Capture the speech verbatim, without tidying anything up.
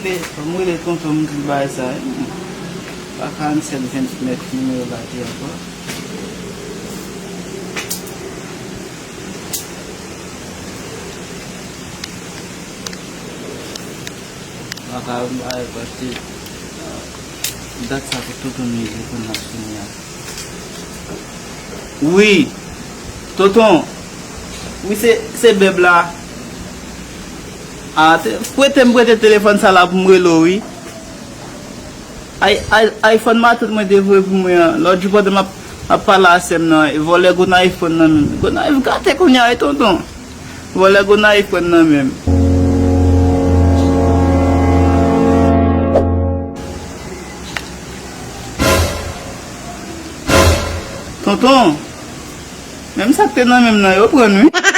Fò m rele tonton m di l bagay sa, wi. Pa karannsèt vennèf nimewo l ap di ankò. Pa ka bay paske, ah, dat sa pou tonton m rive konn ap sone a. Wi. Tonton. Wi, se, se bèb la. Ah, te, prete m prete telefòn sa la pou m rele w, wi. Ay, ay, iPhone matant mwen te voye pou mwen an. Lòt jou pandan m ap, m ap pale a sè m nan, e vòlè gon iPhone nan men m. Gon iPhone gate kounye a, wi, tonton. Vòlè gon iPhone nan men m. Tonton, menm sa k te nan men m nan, yo pran l, wi.